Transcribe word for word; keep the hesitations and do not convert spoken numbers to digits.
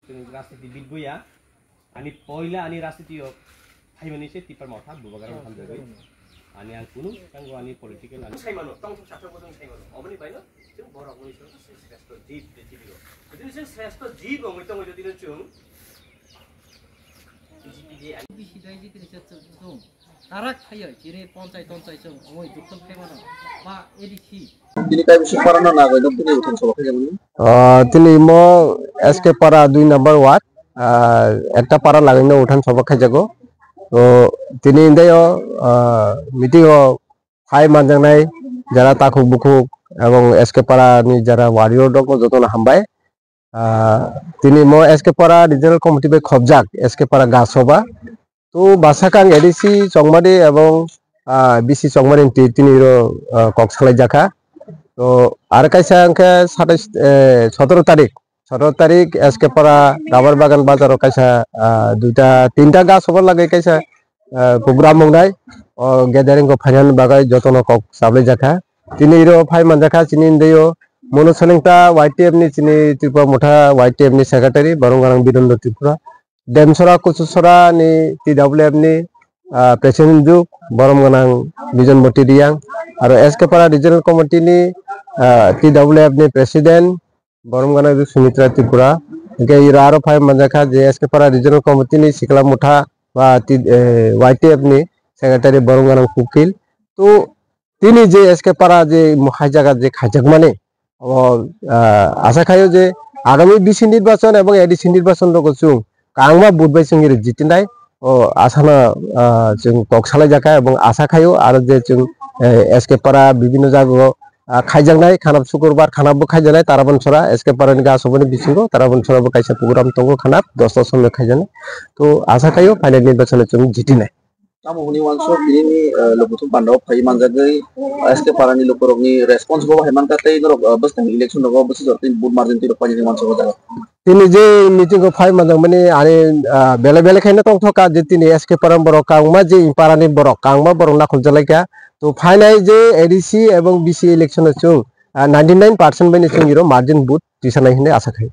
Rajniti bid boya, ani poila ani rajniti o phaimani se Tipra Motha Bubagra hamjagwi. Ani ang kunu tango ani political ani. Saimano, tong thok sathok bodong saimano. Oboni baino, chwng borok ni songkha se sreshto jib de jibiro. Jodi chwng sreshto jib ongwi tongo jodi no chwng B J P de ani. B C dai jikri se chwng. Tarak phaiyo, chiri ponchai tonchai chwng ongoi dukthok khe mano. Ba A D C. Tini kai bisi para no nagoi no tini uthon sobo khe jabani. Ah, tini mo S K para dui number ward, ah, ekta para lagino uthon sobo khe jago. To tini indeo, ah, meeting o phai manjaknai jara takhuk bukhuk ebong S K para ni jara warrior rok no jotono hambai. Ah, tini mo S K para regional committee bai khobjak S K para ga soba. To bwsakang A D C Chongmari ebong, ah, B C Chongmari ni twi tini ro, ah, kok salai jakha. To ar kaisa hwnkhe satais, eh, sotoro tarik, sotoro tarik S K para Rubber Bagan bazaro kaisa, ah, duita tinta ga soba lagwi kaisa, ah, program wngnai. O gathering o phainani bagwi jotono kok salai jakha. Tini ro phai manjakha chini indeo Monu Salengta Y T F ni chini Tripura Motha Y T F ni secretary Borong Ganang Birendra Tripura. Demsora Kuchusora ni T W F ni, ah, president juk Borom Ganang Bijon Boti Riang. Aro S K Para Regional Committee ni, ah, T W F ni president Borom Ganang juk Sumitra Tripura. Hingke iro aro phai manjakha je S K Para Regional Committee ni Sikla Motha ba T-, eh, Y T F ni secretary Borom Ganang Kukil. To tini je S K Para je mo hai jaga je khaijakmani, o, ah, asa khaio je agami B C nirbachon ebong A D C nirbachon rogo chwng kangma vote bai chwng iri jitinai, o asano, ah, chwng kok salai jakha ebong asa khaio aro je chwng, eh, S K Para bibhinno jagao, ah, khaijaknai khanap sukurbar khanap bo khaijaknai Tarabonsora S K Para ni ga soboni bisingo Tarabonsora bo kaisa program tongo khanap dosta somoi khaijaknai. To asa khaio phainai nirbachon o chwng jitinai. Tamo hwnwi uansuk tini, eh, Lukbuthung Panda o phaiwi manjagwi S K Para ni lukurokni response bo hai mankha tei norok, eh, bwskangni election rogo bwsajor tei vote margin twi rok painani uansuk o jaga. Tini je meeting o phai manjakmani ani, ah, belai belai khaino tongthokha je tini S K Para borok kangma je para ni borok kangma borok nakhol jalaikha. To phainai je A D C ebong B C election o chwng, ah, ninety nine percent bai ni chwng iro margin vote tisanai hinwi asa khai.